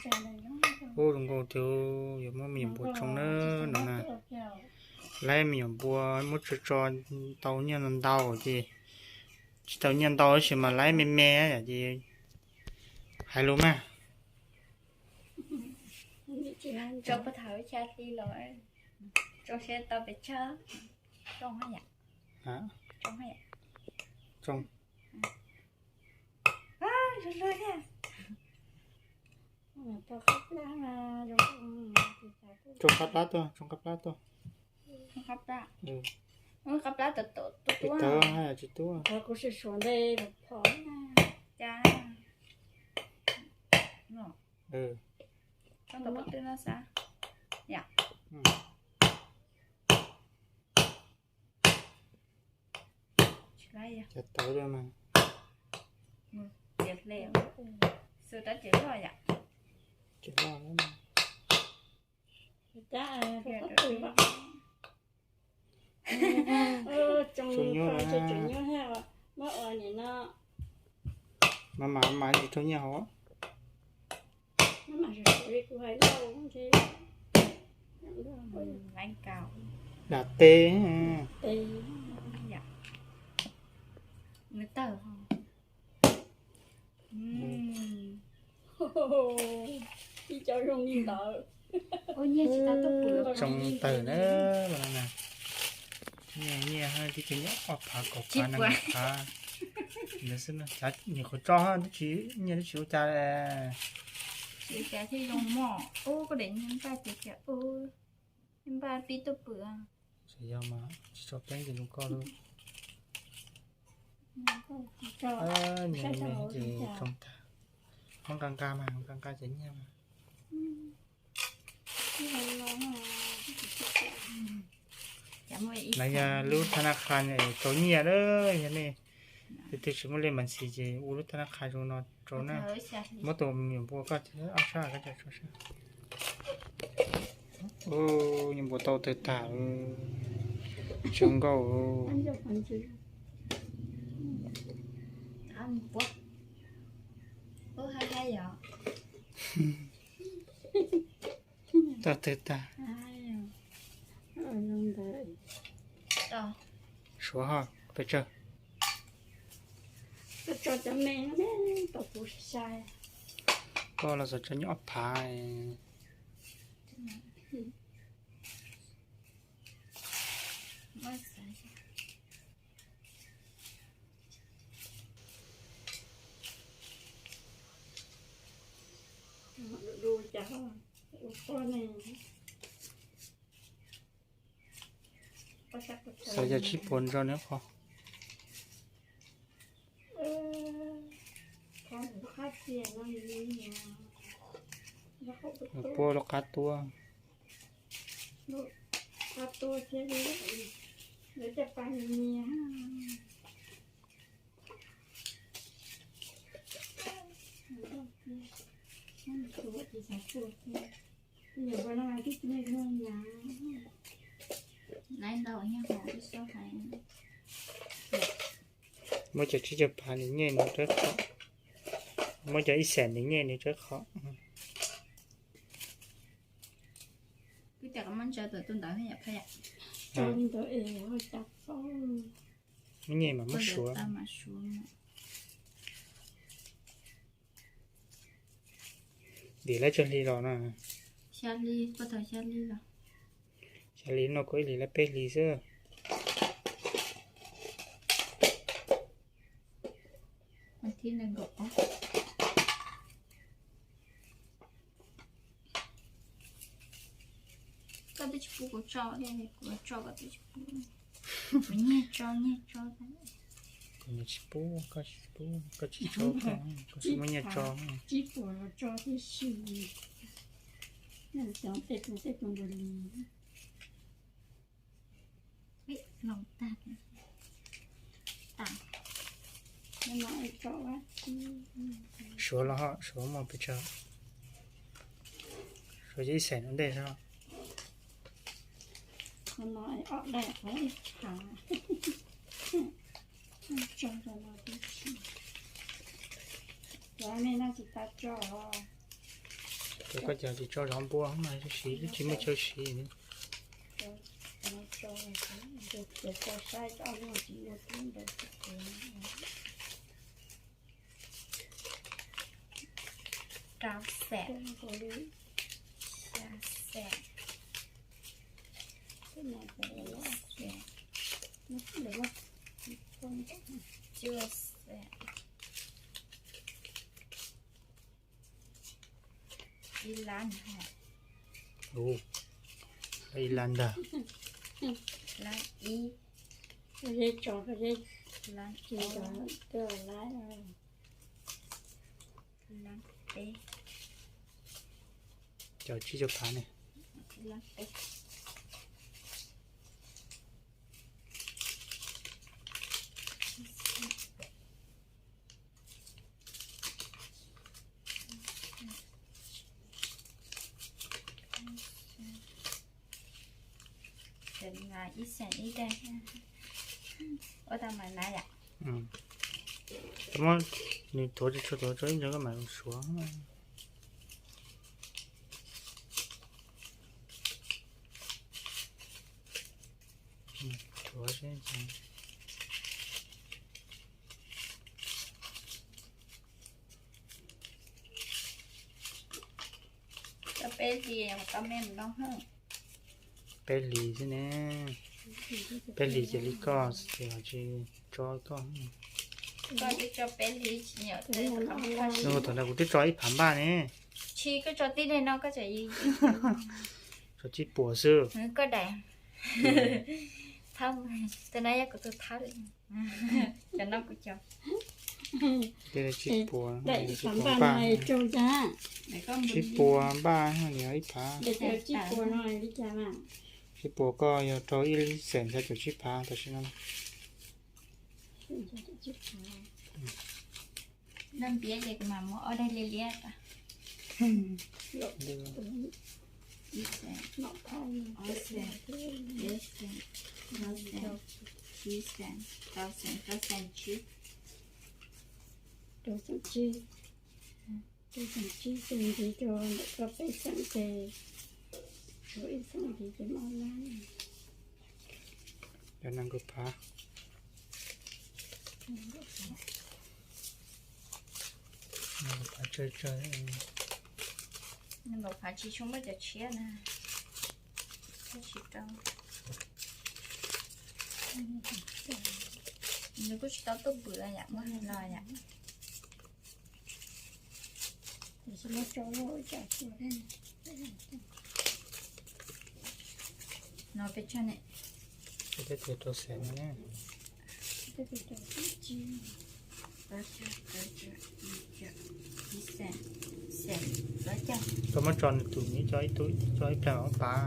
Ub, zoo nkauj tiag, yuav muab me nyuam npua tsoo na no na. Laib me nyuam npua muab tso tso tau nyiaj ntau ntau ces tsis tau nyiaj ntau tab sis mas laib me me yom ces hais lus mas. Tso puag thaum xya hli los, tso siab tau pes tsawg, tsoo yam, tsoo yam, tsoo, zoo luag thiab. Tsoo qab plab tuaj, tsoo qab plab tuaj. Qab plab, qab plab tawv tawv tuaj, tsis tuaj. Kuv sim suav ntej phom na. Cas, tau pob tw no xav, yam, tsis laib yog. Cas tawv li mas. Ces hle, xwb rab ces loj yam. Ces loj lawm. Tsoo nyuaj, tsoo nyuaj thiab, muab ua nim no. Mas mas mas tsis raug nyiaj hauv. Dam teb. Ib cov zoo li ntawd. Tsoo tawg na. Nyiaj, nyiaj twb tsis nyiaj, ob phav kaum phav nees phav ntawd xwb na. Nyuam qhuav tso twb tsis, nyiaj twb tsis ua cas li. Tsis ua cas thiaj zoo mog. Ub, koj daim nyiaj npaj tiag tiag. Npaj pib tuaj pwm. Tsis yog mas tsis tso peeb ces zoo koj lub. Nyiaj ces tsoo tag. Muab nqa nqa mas, nqa nqa cov nyiaj mas. Lawv yog lub thab naj qha tau nyiaj lawm yog nej. Tus twg tsis muaj lej mas ntxhi ces ua lub thab naj qha zoo no rau na. Muab tus me nyuam npua koj ob sab koj tso sab. Ub, nyuam npua tau tawg tag, zoo nkauj. Tau tawg tag. Suav ho pes tsawg? Koj los xav tso nyob ob phav. Xav yog tsib puas ntso neb qhov. Puab lub qab tuab. Muab cov tsib caug phav nws nyej nws rab qhom, muab cov ib xees nws nyej nws rab qhom. Muab nyej mas muab suav. Dim laib tsawg hli los no? Xya hli, xya hli no kuj ib hlis laib peb hlis xwb. Koj twb tsis pub kuv tso, kuv tso koj twb tsis pub. Kuv nyiag tso, nyiag tso. Kuv tsis pub, koj tsis pub, koj tsis tso, koj tsis muaj nyiaj tso. Tsib puas los tso tib si. Cov tej tus tej tus nkaus li. Suav los ho, suav muaj pes tsawg? Suav yog ib xees ua ntej xwb. Cov nej no tsis tas tso. Cov koj cov tsis tso zov npua mas siv twb tsis muaj chaw siv. Rau xees, xya xees, xees, cuaj xees, ib lab, ib lab ntag, lab ib, lab, lab peb, cov tsib caug phav ne, lab peb, ib xees ib daim, ua tau mas na yom. Muab nws tuav tsis tshua tuav tso ib ntsis koj mam suav. Tuav, peb hlis tau me noj. Peb hlis xwb ne, peb hlis ces li koj ces tsis tso koj. Nws thaum ntawd kuv twb tso ib phav npaj ne. Tsis, koj tso tib daim no koj tseem, tso tsib puas xwb. Koj daim, thawb, tus no yog kuv tus thawb. Cov no kuv cov, tsib puas, tsib puas npaj nws ib phav. Tsib puas koj yog rau ib xees xya caum tsib phav tam sim no. Noj npiab ces kuv mam muab ob daim liab liab tas. Ib xees, ob xees, peb xees, kaum xees, rau xees, rau xeem tsib. Rau xeem tsib, rau xeem tsib ces nce rau ntawm koj peb xeem ces, rau ib xeem nce ces mam lab. Cov nees nkaum phav, nees nkaum phav tsawg tsawg, nees nkaum phav tsis tshua muaj cov tshiab na. Tsis tau, nws kuj tsis tau tuaj pwm yam muaj no yom. No peb tsog ne, peb rau xees no ne. Koj muab tso nws tus, nws tso ib tug, tso ib plag ob phav.